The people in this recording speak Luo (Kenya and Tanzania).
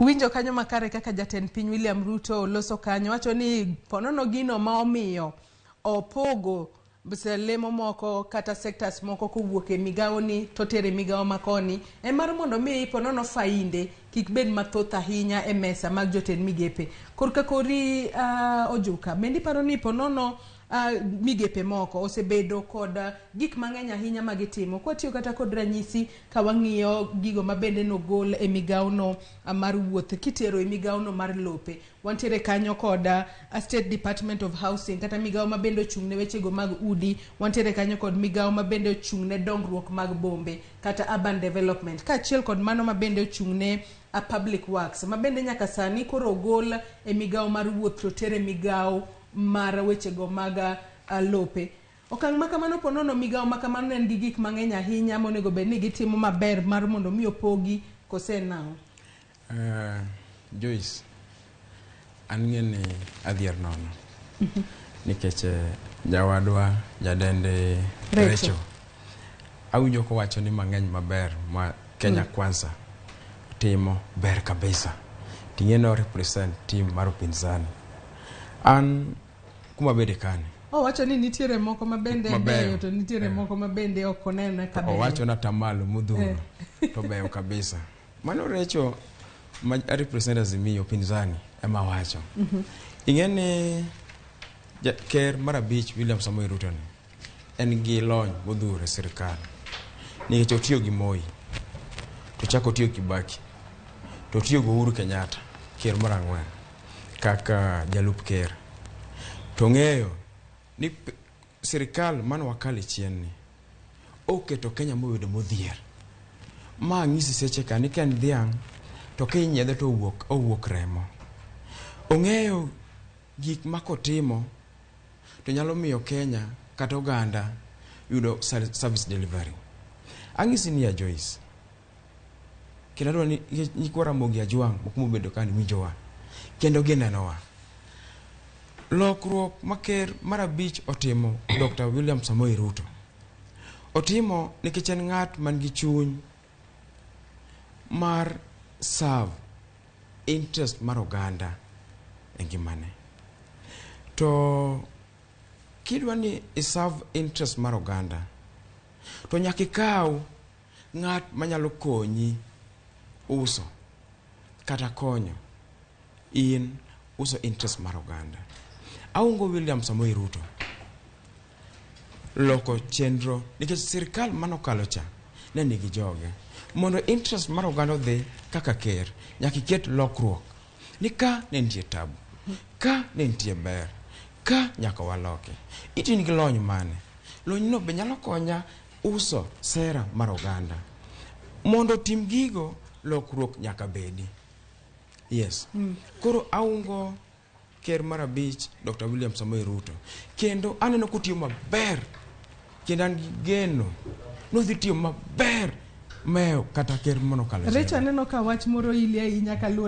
Winjo kanyo makare kaka jatend piny William Ruto oloso kanyo wacho ni ponono gino ma omiyo opogo lemo moko kata sectors moko kowuok e migawo ni to tere e migawo makoni en mar mondo mi ponono fainde kik bed mathoth ahinya e mesa mag jotend migepe. Korka kori Ojuka, bende iparo ni ponono migepe moko osebedo kod gik mang'eny ahinya ma gitimo kwatiyo kata kod ranyisi ka wang'iyo gigo ma bende nogol e migawono mar wuoth kitero e migawono mar lope. Wantiere kanyo kod State Department of Housing kata migawo ma bende ochung' ne wechego mag udi. Wantiere kanyo kod migawo ma bende ochung' ne dongruok mag bombe kata urban development kaachiel kod mano ma bende ochung' ne public works ma bende nyaka sani koro ogol e migawo mar wuoth to ter e migawo mar wechego mag lope. Okang' ma kamano po nono migawo ma kamano ne nigi gik mang'eny ahinya monego bed ni gitimo maber mar mondo mi opogi kose nang'o? Joyce, an ng'e ni adhier nono nikech jawadwa jadendi Recho. Recho awinjo kowacho ni mang'eny maber ma Kenya Kwanza timo ber kabisa ting'e no represent team mar upinzani an kuma bede kani Owacho ni nitiere moko ma bende Mabeyo. beyo to nitiere moko ma bende ok oneno ka beyo. Owacho na tamalo modhuro to beyo kabisa. Mano Recho ma represent Azimio upinzani ema wacho. Ing'e ni ker mar abich William Samoei Ruto ni en gi lony modhuro e sirikal nikech otiyo gi Moi to chako otiyo Kibaki to otiyo gi Uhuru Kenyatta ker mar ang'wen kaka jalup ker to ng'eyo ni sirikal mane wakale chien ni oketo Kenya mobedo modhier. Ma ng'isi seche ka ni ka en dhiang' to kinyiedhe to owuok remo. Ong'eyo gik ma kotimo to nyalo miyo Kenya kata oganda yudo service delivery. Ang'isi niya Joyce, kendo adwa ni nyikwa Ramogi Ajwang' moko mobedo ka ni winjowa kendo ginenowa. Lokruok ma ker mar abich otimo Dr. William Samoei Ruto otimo nikech en ng'at man gi chuny mar serve interest mar oganda e ngimane. To kidwa ni i serve interest mar oganda to nyaka ikaw ng'at manyalo konyi uso kata konyo in uso interest mar oganda. Aungo William Samoei Ruto loko chenro nikech sirikal manokalo cha ne nigi joge. Mondo interest mar oganda odhi kaka ker, nyaka iket lokruok ni ka ne nitie tabu, ka ne nitie ber, ka nyaka waloki. Itin gi lony mane? Lony no be nyalo konya uso sera mar oganda. Mondo otim gigo, lokruok nyaka bedi. Yes. Koro aungo ker mar abich Dr. William Samoei Ruto kendo aneno kotiyo maber kendo an gi geno nodhi tiyo maber meyo kata ker manokalo Recho aneno ka wach moro ili ahinya kaluwore